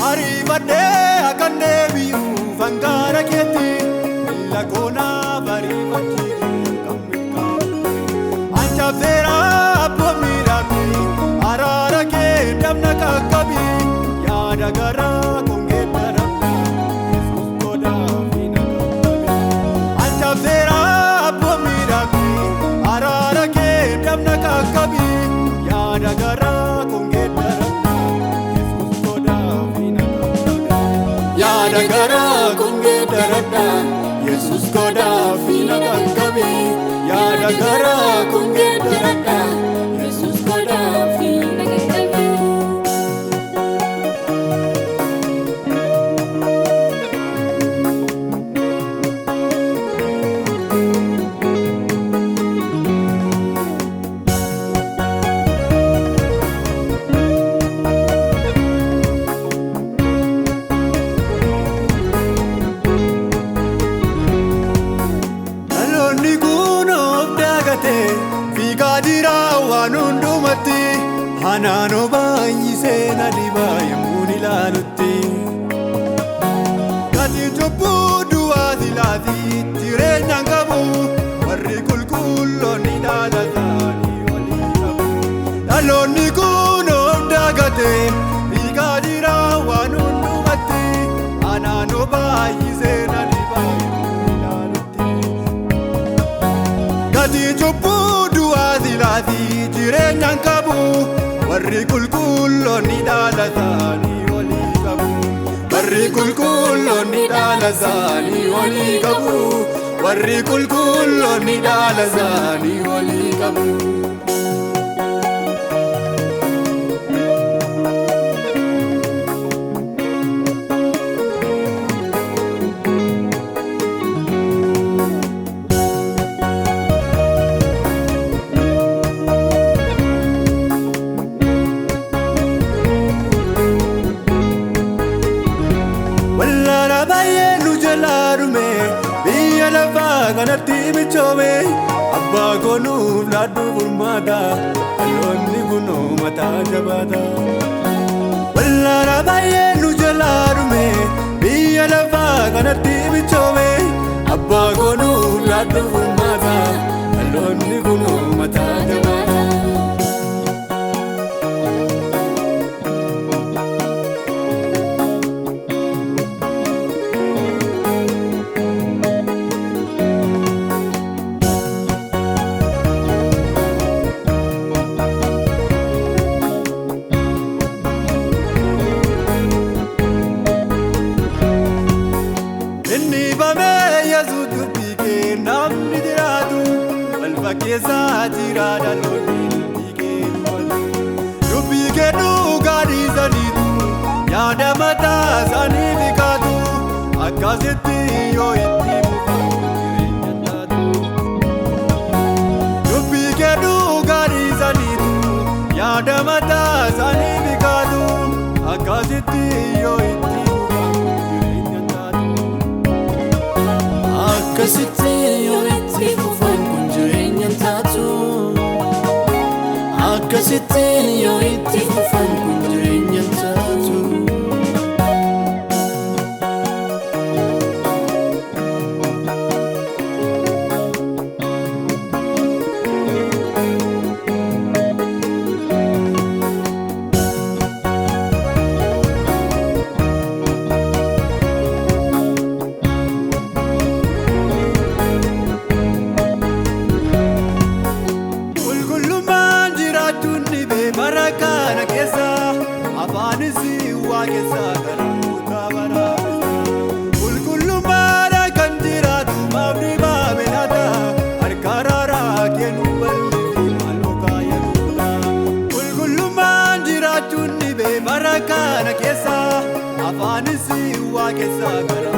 Ariifadhee akkan deebi'u fangaara keetti miila koonaa bariifachiisee kan milkaa'u. Ancaafeera abboommii dhaabbii araara kee dabna qaqqabii yaada garaa kongee darabbii Yesuus godhaa fi na qaqqabii. Ancaafeera abboommii dhaabbii araara kee dabna qaqqabii yaada garaa kongee darabbii Yesuus godhaa fi na qaqqabii. Yaada garaa kongee daradhaa Yesuus godhaa fi na qaqqabii. Yaada garaa kongee daradhaa Yesuus godhaa fi na qaqqabii. Dhaloonni kun of daagatee fiigaa jira waan hundumatti hanaanoo baay'isee na dhibaa yemmuun ilaalutti. Gatiin cubbuu du'aa silaati jireenyaan qabu warri qulqulloonni dhaala isaanii walii qabu. Dhaloonni kun of daagatee fiigaa jira waan hundumatti hanaanoo baay'isee na dhibaa yemmuun ilaalutti. Gatii cubbuu du'aa silaati jireenyaan qabu warri qulqulloonni dhaala isaanii walii qabu. Warri qulqulloonni dhaala isaanii walii qabu. Warri qulqulloonni dhaala isaanii walii qabu. Wallaala baay'ee nu jalaa dhume biyya lafaa kanatti michoome abbaa koo nuuf laaddu furmaata dhaloonni kunoo mataa jabaata. Wallaala baay'ee nu jalaa dhume biyya lafaa kanatti michoome abbaa koo nuuf laaddu furmaata dhaloonni kunoo mataa jabaata. Inni bamee Yesuus dubbii kee namni jiraatu balfa keessa jira dhaloonni dubbii kee dubbatu. Dubbii kee dhugaa dhiisaniitu yaada mataa isaanii fiqaatu akkasitti yoo itti fufan jireenya taatu. Dubbii kee dhugaa dhiisaniitu yaada mataa isaanii fiqaatu akkasitti yoo itti fufan jireenya taatu. Akkasitti yoo itti fufan kun jireenya hin taatu. Akkasitti yoo itti fufan kun jireenya hin taatu. Qulqullummaan jiraachuun dhibee bara kana keessa afaanis waa keessa gara kutaa baraabessa. Qulqullummaadha kan jiraatu maaf dhibame laata harka raaraa kennu bal'isi maaloo kaaya guutaa. Qulqullummaan jiraachuun dhibee bara kana keessa afaanis waa keessa gara